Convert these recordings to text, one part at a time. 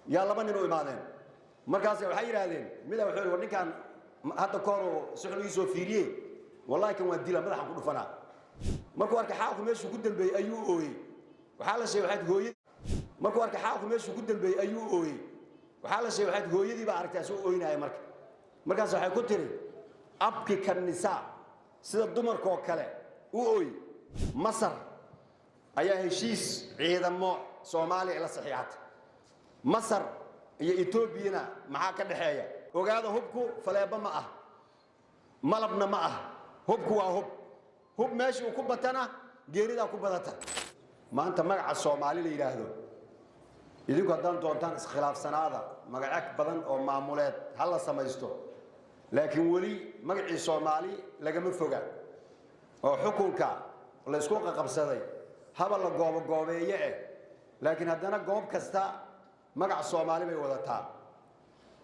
Yaa laba nin u imaadeen. Markaas waxay yidhaahdeen, mida wuxuu yidhi: "War, ninkaan hadda ka hor si xun ii soo fiiriye, wallahi kan waan dila, madaxan ku dhufanaa." Markuu arkay xaalku meeshuu ku dambeeyey ayuu ooyey. Waxaa la sheegay, waxaad hooyad, markuu arkay xaalku meeshuu ku dambeeyey ayuu ooyey. Waxaa la sheegay, waxaad hooyadii baa aragtay asoo ooynaya. Markaas waxay ku tiri: "Abki kan nisaa, sida dumarkoo kale u ooy." Masar ayaa heshiis ciidamo Soomaaliya la saxiixatay. Masar iyo Etoobiyana maxaa ka dhexeeya? Ogaada, hubku faleebo ma ah, malabna ma ah. Hubku waa hub. Hub meesha uu ku batana, geeridaa ku badata. Maanta magaca Soomaali la yidhaahdo, idinku haddaan doontaan iskhilaafsanaada, magacyo badan oo maamuleed ha la samaysto, laakiin weli magacii Soomaali lagama foga oo xukunka la isku qaqabsaday haba la goobogoobeeye eh, laakiin haddana goob kasta magac Soomaali bay wadataa.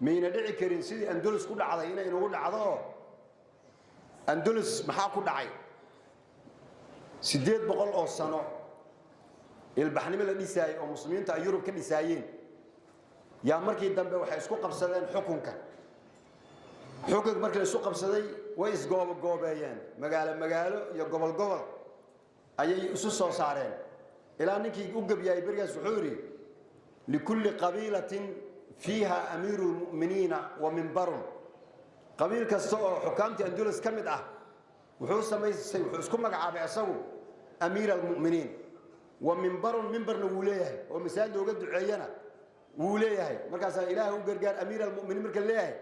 Mayna dhici karin sidii Andalus ku dhacday inay inagu dhacdo. Oo Andalus maxaa ku dhacay? 800 oo sano ilbaxnimo la dhisaayey oo muslimiinta ay Yurub ka dhisaayeen, yaa markii dambe waxay isku qabsadeen xukunka. Xukunka markii la isku qabsaday, way isgoobogoobeeyeen, magaalo magaalo iyo gobol gobol ayay isu soo saareen, ilaa ninkii u gebyaayey berigaas wuxuu yidhi: "Likulli qabiilatin fiiha amiiru lmu'miniina wa mimbarun." Qabiil kasta oo xukaamtii Andalus ka mid ah wuxuu samaystay, wuxuu isku magacaabay isagu amiir almu'miniin wa mimbarun. Mimbarna wuu leeyahay oo masaajid looga duceeyana wuu leeyahay. Markaasaa Ilaah u gargaar amiir almu'miniin marka leeyahay,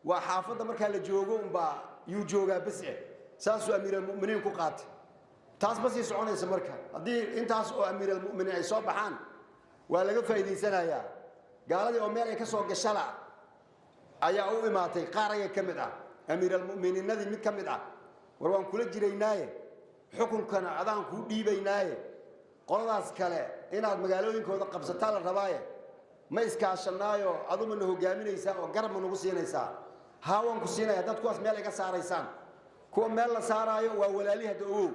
waa xaafadda markaa la joogo unbaa yuu joogaa bas eh. Saasuu amiir almu'miniin ku qaatay. Taas ma sii soconaysa. Marka haddii intaas oo amiir almu'miniin ay soo baxaan, waa laga faa'iidaysanayaa. Gaaladii oo meel ay ka soo gashala ayaa u imaatay qaar ayaga ka mid ah, amiir almu'miniinadii mid ka mid ah: "War, waan kula jiraynaaye, xukunkana adaan kuu dhiibaynaaye, qoladaas kale inaad magaalooyinkooda qabsataa la rabaaye, ma iskaashanaayo? Aduma na hogaaminaysaa oo garab ma nagu siinaysaa?" "Haa, waan ku siinaya haddaad kuwaas meel iga saaraysaan." Kuwa meel la saaraayo waa walaalihi hadda ogow.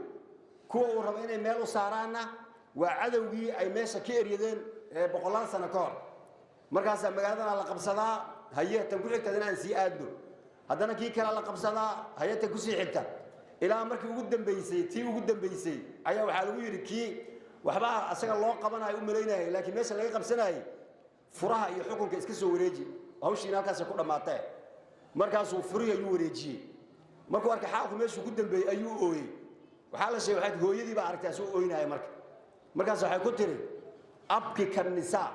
Kuwa uu rabo inay meel u saaraanna waa cadowgii ay meesha ka eryadeen ee boqolaal sano ka hor. Markaasaa magaaladana la qabsadaa, haye, tan ku xigta inaan sii aadno. Haddana kii kale la qabsadaa, haye, tan kusii xigta, ilaa markii ugu dambaysay, tii ugu dambaysay ayaa waxaa lagu yidhi kii waxbaa asaga loo qabanayo u malaynayay, laakiin meesha laga qabsanayay: "Furaha iyo xukunka iska soo wareeji, hawshiina halkaasay ku dhammaatee." Markaasuu furihii ayuu wareejiyey. Markuu arkay xaalku meeshuu ku dambeeyey ayuu ooyey. Waxaa la sheegay, waxaad hooyadii baa aragtay asoo ooynaya. Markaas waxay ku tiri: "Abki kan nisaa,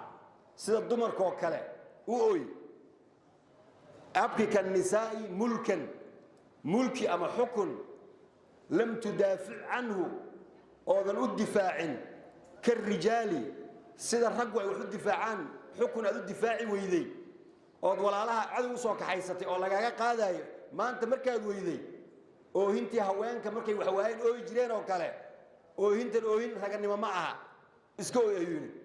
sida dumarkoo kale u ooy." Abki kan nisaa'i mulkan, mulki ama xukun, lam tudaafic canhu, oodan u difaacin, karijaali, sida raggu ay wax u difaacaan, xukun aad u difaaci weyday ood walaalaha cadow usoo kaxaysatay oo lagaaga qaadaayo, maanta markaad weyday, oohintii haweenka markay wax waayeen ooyi jireen oo kale, oohintan oohin raganimo ma aha, iska ooy, ayuu yidhi.